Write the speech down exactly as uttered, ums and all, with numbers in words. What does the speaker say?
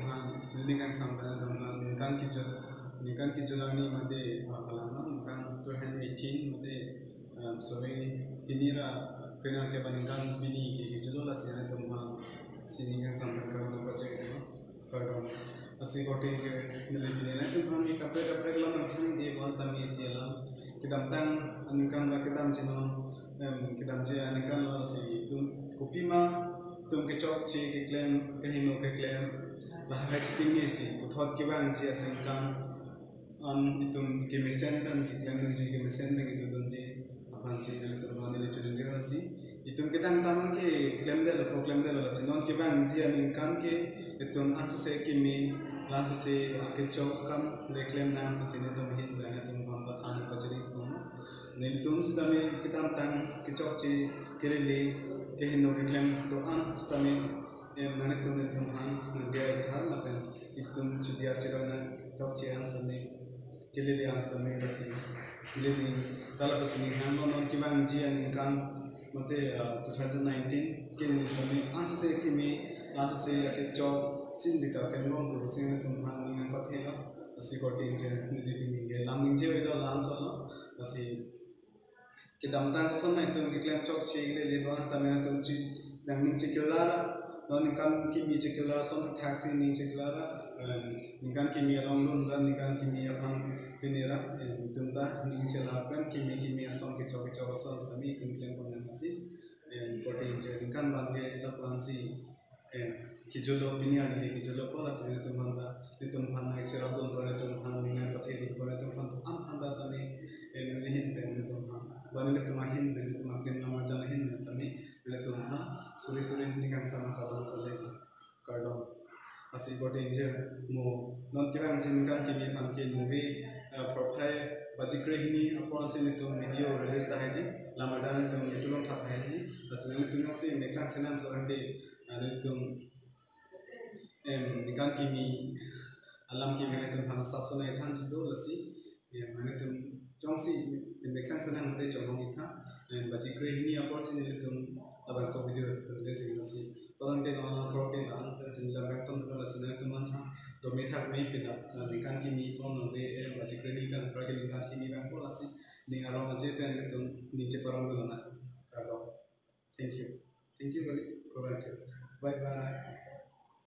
Neli ningkan sampai ningkan kejut, ningkan kejut arni mate, ah, kalama ningkan two thousand eighteen mate, um, sorry, hini ra kena ke ningkan pini ke kejut lo, lasi nanglitum aphan si ningkan sampai kardom pajir lo. Kardom. Lasi korte je neli pini nanglitum aphan ke kaprek kaprek alam nangthan ke bonta mesi alam kedamtang aningkan ba kedamji non, em, kedamji aningkan lo, lasi itum kopima itum kechokche keklem, kehingno keklem, lahai chitingnesi puthot kevangji asengkan an itum kemesen pen keklemdunji, kemesen pen kedodunji aphansi nanglitum aphan neli choningri, lasi itum kedamtang ke klemdetlo, klemdetlo, lasi non kevangji aningkan ke itum ansose kimi, la ansose akechok akam le klem nang pusi nelitum ahin pen nelitum aphan pathan pajir ikpo. Nelitum sitame kedamtang kechokche, kelele, kehingno keklem do-an sitame, em, nanglitum nelitum aphan nangdiya tha lapen itum chediya sirana chokche an sitame, kelele an sitame, lasi kelele ta lapusi ning hang lo, non kevangji aningkan mate, ah, two thousand nineteen ke neli sitame ansose kimi, la ansose akechok sin dita pen bom ko sing nelitum aphan ning nangpathelo. Lasi korte je neli pini ke lam ningje avelo, lam chotlo. Lasi kedamtang koson nangtum keklem chokche kelele do-an sitame nangtum chi nangning chekelar, non ningkan kimi chekelar, ason thakthaksi ning chekelar, em, ningkan kimi along lun ra ningkan kimi aphan pini ra, em, itum ta ning chelar pen kimi kimi ason kechok kechok ason sitame itum klem pon nang, lasi, em, korte je ningkan abang ke lapu-ansi, em, kejutlo, pini arni ke kejutlo po, lasi nelitum aphan ta, nelitum aphan nangcherapdun apot, nelitum aphan ning nangpathe dun apot, nelitum aphan do-an aphan ta sitame, em, neli ahin pen nelitum aphan, ba nelitum ahin pen, nelitum aklem lammarjan ahin pen sitame nelitum aphan suri suri ningkan sama kardom pajir. Kardom. Lasi korte je mo non kevangji ningkan kimi aphan ke nungve, eh, phrophai baji krehini apor si nelitum video release tahai ji, lammarjan nelitum YouTube along tha tahai ji. Lasi nelitum si meksang senang pulang te, ah, nelitum, em, ningkan kimi alam kimi nelitum aphan asap sonai thanji do, lasi, em, nelitum jongsi meksang senang mate chonghong itha, em, baji krehini apor si nelitum labangso video release, lasi pulang te non apor ke lang, lasi neli lam kangton, lasi nelitum aphan tha, dome thakme pinap, ah, ningkan kimi pon nonve, em, baji krehini kan pra ke ningkan kimi abang po, lasi ning arong aje pen nelitum ning cheparong dun nang. Kardom. Thank you. Thank you kali. Bye bye.